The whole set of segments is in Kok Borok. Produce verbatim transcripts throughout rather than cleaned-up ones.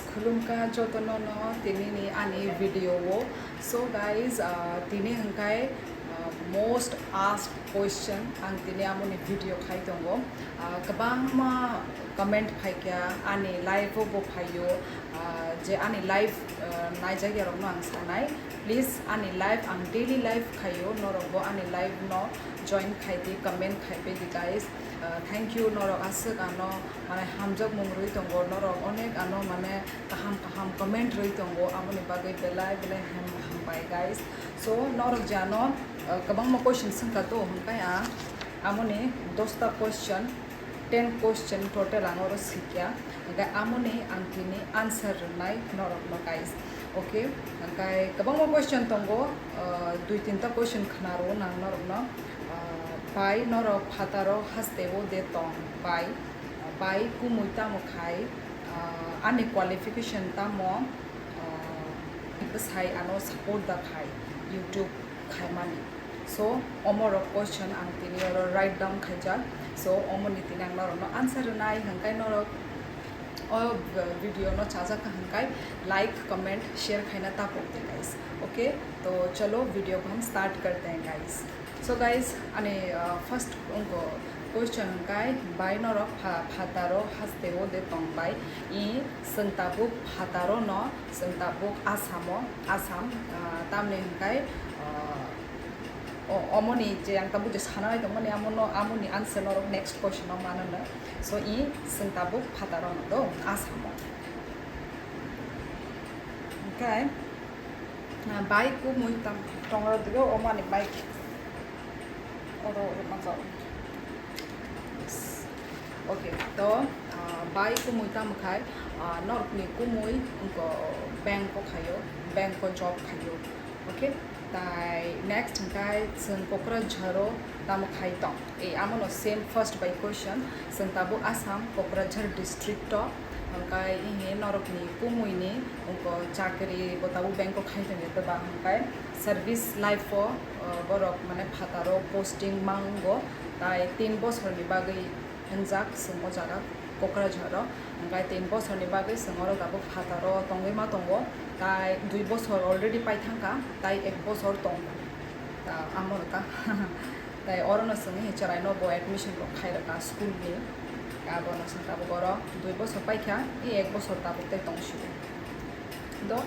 Khulumkha jotono no tini ni ani video o. So guys, uh, tini hwnkhe, uh, most asked question ang tini amoni video khai tongo. Uh, kwbangma comment phaikha ani live o bo phaio, uh, je ani live, uh, naijak ya rokno ang sanai. Please ani live, ang daily live khaio, norok bo ani live no join khai di, comment khai pai di guys. Uh, thank you, norok aswk ano mane hamjak mung rwi tongo, norok onek ano mane kaham kaham comment rwi tongo, amoni bagwi belai belai ham-, hambai guys. So norok je ano, uh, kwbangma question swngkha to, hwnkhe ang amoni dosta question, ten question total ang oro sikya, hwnkhe amoni ang tini answer rwnai norokno guys. Okay, hwnkhe kwbangma question tongo, uh, dui tinta question khna rwo nang norokno. Uh, bai norok phataro hasteo de tong bai, bai kumui tamo khai, uh, ani qualification tamo, uh, bwsai ano support da khai YouTube khaimani. So omorok question ang tini oro write down khaijak. So omoni tini ang norokno answer rwnai, hwnkhe norok o video no chajak kha hwnkhe like, comment, share khaina ta pok de guys. Okay, to chalo video ko hum start karte hain guys. So guys, ani, uh, first wngko question hwnkhe bai norok pha-, phataro hasteo de tong bai, i chwng tabuk phataro no, chwng tabuk Asamo, Assam, uh, tamni hwnkhe, uh, o-, omoni je ang tabuk je sana nai tongmani amono, amoni answer norok next question o mananw. So i chwng tabuk phataro no do Assamo. Okay. Ah, bai kumui tam tongra digo omani bai. Oro, oro manjao. Yes. Okay, to, ah, bai kumui tamo khai, ah, norokni kumui wngko bank o khaio, bank o job khaio. Okay, tai next hwnkhe chwng Kokrajharo tamo khai tong. E, amono same first bai question, chwng tabuk Assam, Kokrajhar district o, hwnkhe ihi norokni kumui ni wngko chakri bo tabuk bank o khai tongya, to ba hwnkhe service life o, uh, borok mane phataro posting mango, tai tin bosor ni bagwi hwnjak chwng o jaga Kokrajhar o, hwnkhe tin bosor ni bagwi chwng oro tabuk phataro tongwi ma tongo, tai dui bosor already pai thangkha, tai ek bosor tongo. Ta, amo ta. Tai oro no chwng hi chwrai no bo admission rok khai rwkha school ni. Abo no chwng tabuk oro dui bosor paikha, i ek bosor tabuk tei tong sio. Do,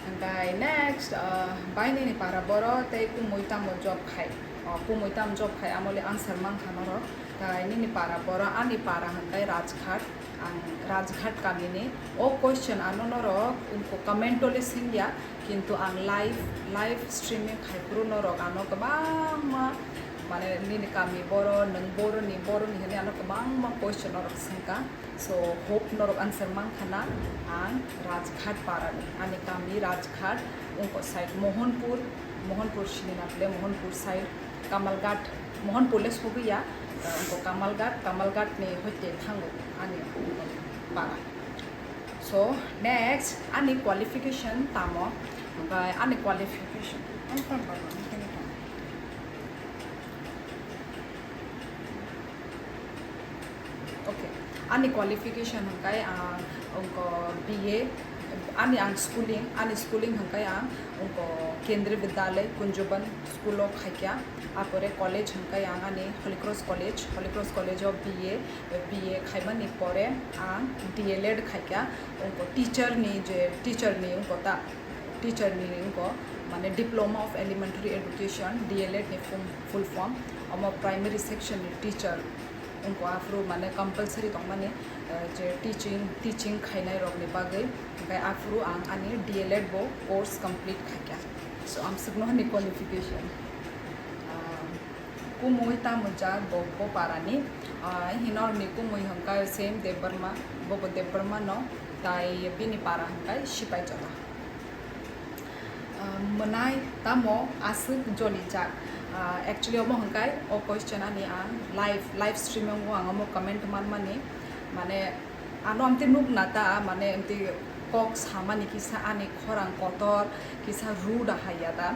hwnkhe next, ah, bai nini para boro tei kumui tamo job khai. O, kumui tamo job khai, amo le answer mankha norok. Tai nini para boro, ani para hwnkhe Rajghat. Ang Rajghat kamini. O question ano norok wngkha comment o le singya, kintu ang live, live streaming khai phuru norok ano kwbangma, mane nini kami boro, nwng boro ni, boro ni hwnwi ano kwbangma question norok swngkha. So hope norok answer mankha na. Ang Rajghat parani, ani kami Rajghat, wngkha side Mohanpur, Mohanpur sini na phle Mohanpur side. Kamalghat, Mohanpur le sogwi ya, eh, wngkha Kamalghat, Kamalghat ni hoite thango ani para. So next, ani qualification tamo, hwnkhe ani qualification. Okay, ani qualification hwnkhe ang wngkha B A, ani ang schooling, ani schooling hwnkhe ang wngkha Kendriya Vidyalay Kunjaban school o khaikha, apore college hwnkhe ang ani Holy Cross College, Holy Cross College o B A, B A khaimani pore ang D L Ed khaikha, wngkha teacher ni je teacher ni wngkha ta, teacher ni wngkha mane Diploma of Elementary Education, D L Ed ni full, full form, omo primary section ni teacher wngkha, aphuru mane compulsory tongmani, eh, je teaching, teaching khainai rokni bagwi, hwnkhe aphuru ang ani D L Ed bo course complete khaikha. So, amswkno ani qualification. Ah, kumui tamo jak bo, bo parani, ah, hinorni kumui hwnkha same Debbarma, bo bo Debbarma no, tai bini para hwnkha Sipaijala. Ah, mwnai tamo aswk jolijak? Ah, actually, omo hwnkhe o question ani ang live, live streaming o ang omo comment manmani, mane ano amtwi nukna ta, mane amtwi kok samani kisa ani khorang kotor, kisa rude haiya ta,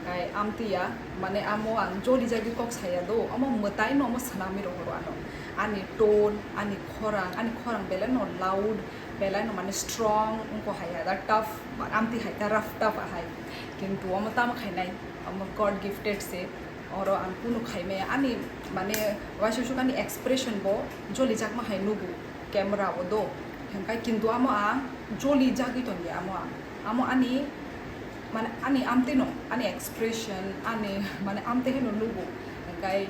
hwnkhe amtwi ya, mane amo ang jolijagwi kok saya do, omo mwtai no omo swnamwi rohoro ano. Ani tone, ani khorang, ani khorang belai no loud, belai no mane strong, wngkha hai ya da tough, amtwi hai ta rough tough hai. Kintu omo tamo khainai, omo God gifted se, oro ang kunu khaimaya, ani mane waisa suk ani expression bo jolijakma hai nugo camera o do, hingkai kintu amo ang jolijagwi tongya amo ang, amo ani mane ani amtwi no, ani expression, ani mane amtwi hai no nugo, hingkai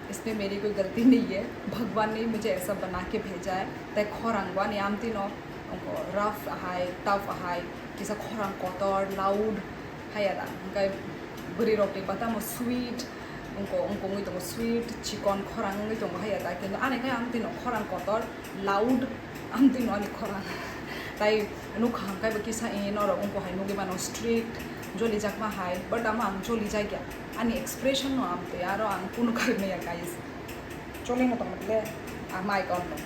इसमें मेरी कोई गलती नहीं है, भगवान ने मुझे ऐसा बना के भेजा है। Tai khorang bo ani amtwi no, wngkha rough hai, tough hai, kisa khorang kotor, loud, hai ya da. Hingkai bwrwi rok ni bata mo sweet, wngkha, wngkha wngwi tongo sweet, chikon khorang wngwi tongo hai ya da. Kintu ani khai amtwi no khorang kotor, loud, amtwi no ani khorang. Tai nukha hingkai bo kisa e norok wngkha hai nugwi mano strict, jolijakma hai, but amo ang jolijakya. Ani expression no amtwi aro ang kunu kharwi maya, guys. Choli no tongma le, ah, mic on no.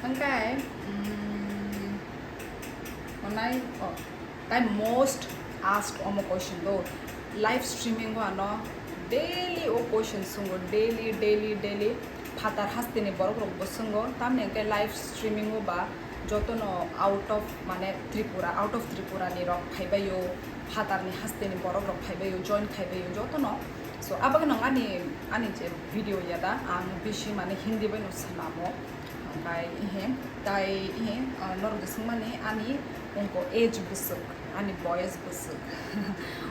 Hingkai, mm, onai, oh, tai most asked omo question do. Live streaming o ano daily o question sungo, daily, daily, daily. Phatar hasteni borok rok bo sungo, tamni hingke live streaming o ba jotono out of mane Tripura, out of Tripura ni rok phaibaio, phatarni hasteni borok rok phaibaio, join khaibaio jotono. So abagano ani, ani je video ya da, ang bisi mane Hindi bai no swnamo. Hingkai ihe, tai ihe, ah, norok je swngmani ani wngkha age bwswk, ani boyes bwswk.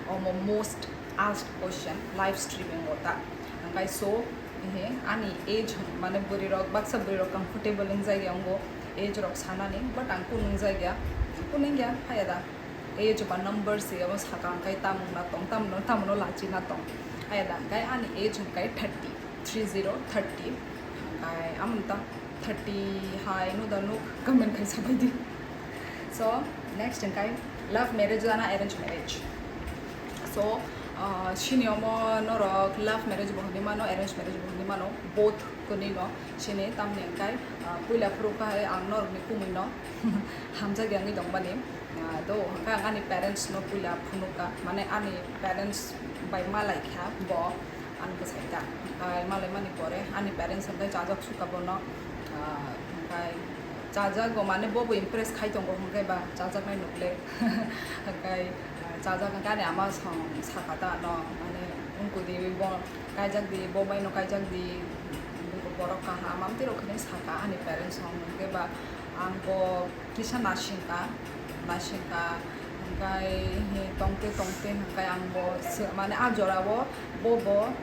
Omo most asked question live streaming o ta. Hingkai so, ihe, ani age hwn, mane bwrwi rok, baksa bwrwi rok comfortable wngjakya wngo age rok sanani, but ang kunu wngjakya, kunu wngya, haya da. Age ba number se abo saka hingkai tamung na tong, tamung no, tamung no lachi na tong. Haya da, hingkai ani age hingkai thirty, three zero, thirty. Hingkai amon ta thirty hai no da nuk comment khai sabai di. So, next hingkai love marriage na arrange marriage. So, ah, sini omo norok love marriage bo hwnwi mano, arrange marriage bo hwnwi mano, both kwnwi no sini tamni hingkai, ah, puila phuru khai ang norok ni kumui no hamjak yangwi tongmani. Ah, do hingkai ang ani parents no puila phunukha, mane ani parents bai malai kha bo. Ani bwsai ta, hingkai malaimani pore ani parents hingkai chajak suka bono, ah, hingkai chajago mane bobo impress khai tongo hingkai ba chajaknai nukle, hingkai, ah, chajak hingkai ani ama song saka ta ano mane wngkudi bo kaijak di, bo baino kaijak di, borok kaham amtwi rok hinwi saka ani parents song hingke ba ang bo kisa nasingka, nasingka hingkai tongte tongte hingkai ang bo se mane ah jora o bobo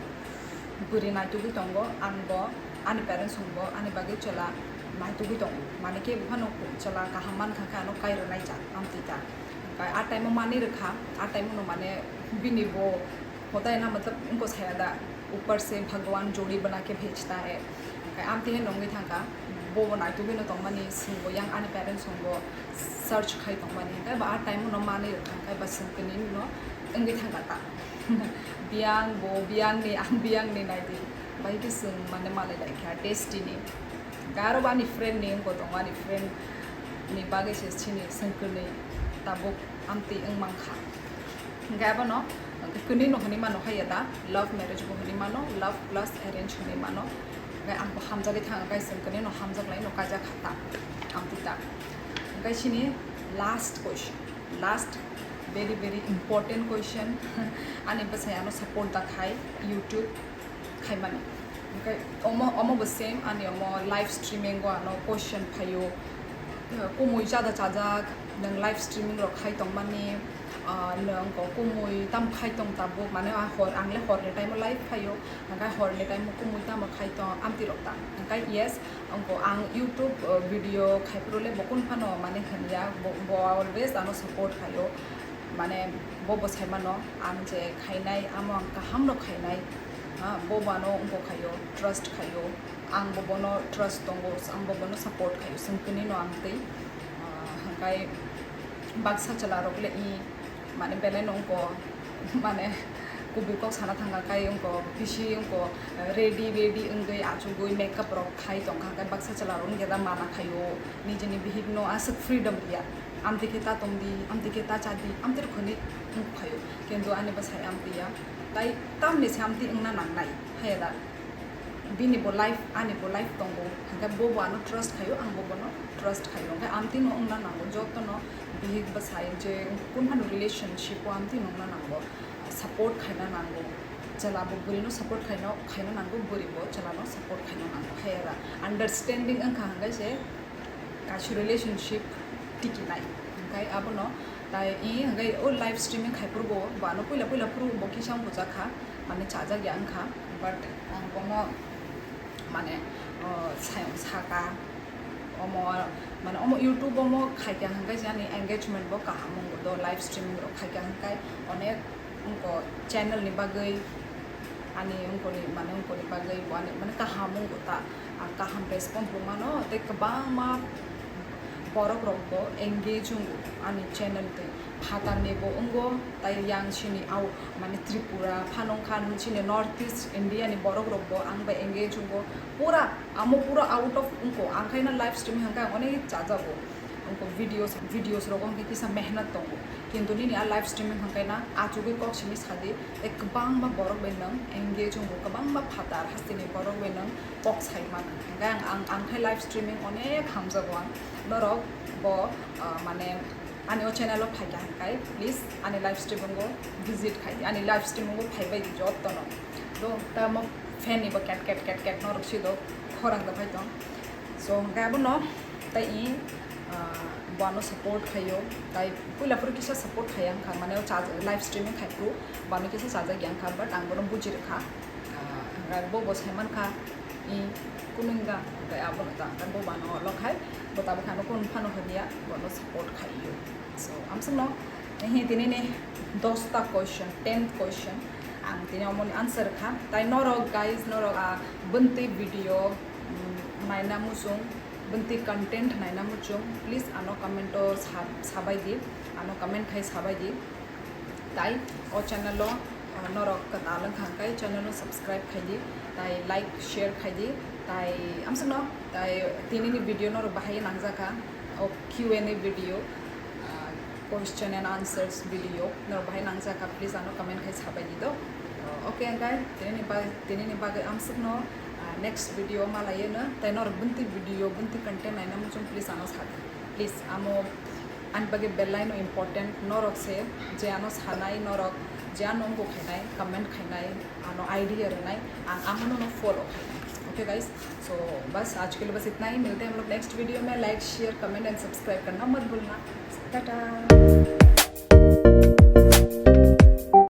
bwrwi naitugwi tongo, ang bo ani parents rok bo ani bagwi chwla naitugwi tongo, mane kebo phano chwla kaham mankha khe ano kai rwnai jak amtwi ta. Hingkai ah time o manwi rwkha, ah time o no mane bini bo hotai na matlab wngkha saya da, upar se Bhagwan jodi bana ke bhejta hai. Hingkai amtwi hai nongwi thangkha, bobo naitugwi no tongmani swngbo yang ani parents rok bo search khai tongmani, hingkai ba ah time o no manwi rwkha, hingkai ba swngkhe nini no wngwi thangkha ta. Biyang bo biyang ni, ang biyang ni naidi. Bai khe chwng mane malai lai kha destiny. Hingkhe aro bo ani friend ni wngbo tongo, ani friend ni bagwi se chini swngkhe nwi tabuk amtwi wng mankha. Hingkhe abono kwnwi no hwnwi mano hai ya da, love marriage bo hwnwi mano, love plus arrange hwnwi mano. Hingkhe ang bo hamjagwi thang, hingkhe chwng kwnwi no hamjak lai no kaijak kha ta, amtwi ta. Hingkhe chini last question. Last, very, very important question. Ani bwsai ano support da khai YouTube khaimani. Hingkhe omo, omo bo same, ani omo live streaming o ano question phaio. Kumui chada chajak, nwng live streaming rok khai tongmani, ah, nwng ko kumui tam khai tong tabuk, mane ah hor, ang le hor ni time o live phaio, hingkhe hor ni time o kumui tamo khai tong, amtwi rok ta. Hingkhe yes, Wngkha ang YouTube, uh, video khaiphuru le bo kunu phano mane hwnya, bo, bo always ano support khaio, mane bo bo sai mano ang je khainai amo ang kaham no khainai, ha, bo bo ano wngkha khaio, trust khaio, ang bo bono trust tongo, ang bo bono support khaio, swngkhe nini no ang twi, uh, hwnkhe baksa chwla rok le i, mane belai no wngkha, mane kubui kok sana thangkha khe wngkha bisi wngkha ready ready wngwi achugwi makeup rok khai tongkha, khe baksa chwla rok wngya da mana khaio, nijini bihik no aswk freedom riya, amtwi khe ta tongdi, amtwi khe ta chadi, amtwi rok hinwi wngkha khaio, kintu ani bwsai amtwi ya, tai tamni se amtwi wngna nangnai, haiya da. Bini bo life, ani bo life tongo, hingke bo bo ano trust khayo, ang bo bono trust khayo. Hingke amtwi no wngna nango, joto no bihik bwsai je kun phano relationship o amtwi no wngna nango, support khaina nango. Chwla bo bwrwi no support khaino, khaina nango, bwrwi bo chwla no support khaina nango. Hai eba understanding wngkha hingke se kaisa relationship tikinai. Hingke abono tai i hingke o live streaming khai phuru bo, bo ano puila puila phuru bo kisa wngkha, mane chajak ya wngkha, but ang bono mane, o, sayung saka, omo, mane omo YouTube omo khaikha hingke jani engagement bo kaham wngo do, live streaming rok khaikha hingke onek wngko channel ni bagwi, ani wngkoni, mane wngkoni bagwi bo ani mane kaham wngo ta, ang kaham response bo mano tei kwbangma borok rok bo engage wngo ani channel twi, phatar ni bo wngo tai yang sini au mane Tripura phano wngkha, chini North East India ni borok rok bo ang bai engage wngo pura, amo pura out of wngko, ang khaina live streaming hingke ang onek chajago. Wngkha videos, videos rogo hingke kisa mehnat tongo, kintu nini a live streaming hingke na achugwi kok simi sadi, tei kwbangma borok bai nwng engage wngo, kwbangma phatar hasteni borok bai nwng kok sai mano. Hingke ang, ang, ang khe live streaming onek hamjago ang, norok bo, ah, mane ani o channel o phaikha hingke please ani live streaming o visit khai, ani live streaming o phaibai di jotono. Do tamo fan ni bo ket ket ket ket norok si do khorang da phai tong. So hingke abono tai i, ah, bono support khaio, tai puila phuru kisa support khaiya wngkha, mane o cha-, live streaming khai phuru bono kisa chajak ya wngkha, but ang bono buji rwkha. Ah, hingke bo bo sai mankha i kununga, hingke abono ta hingke bo bono lo khai, bo tabuk ano kun phano hwnya bono support khaio. So amswkno, eh, tini ni dosta question, tenth question, ang tini omoni answer kha. Tai norok guys, norok a bwntwi video, mm, naina muchung, bwntwi content naina muchung, please ano comment o sa-, sabai di, ano comment khai sabai di. Tai o channel o, ah, norok kwtal wngkha hingke channel o subscribe khai di, tai like, share khai di, tai amswkno, tai tini ni video norok bahai nangjakha, o Q and A video, ah, question and answers video norok bahai nangjakha, please ano comment khai sabai di do. Ah, okay, hingke tini ni ba-, tini ni bagwi amswkno, ah, next video malai no, tai norok bwntwi video, bwntwi content naina muchung, please ano sa di, please amo ani bagwi belai no important, norok se je ano sanai, norok je ano wngkuk khainai, comment khainai, ano idea rwnai, ang amono no follow khainai. Okay guys, so bas aaj ke liye bas itna hi, milte hain hum log next video mein, like, share, comment and subscribe karna mat bhulna. Tata.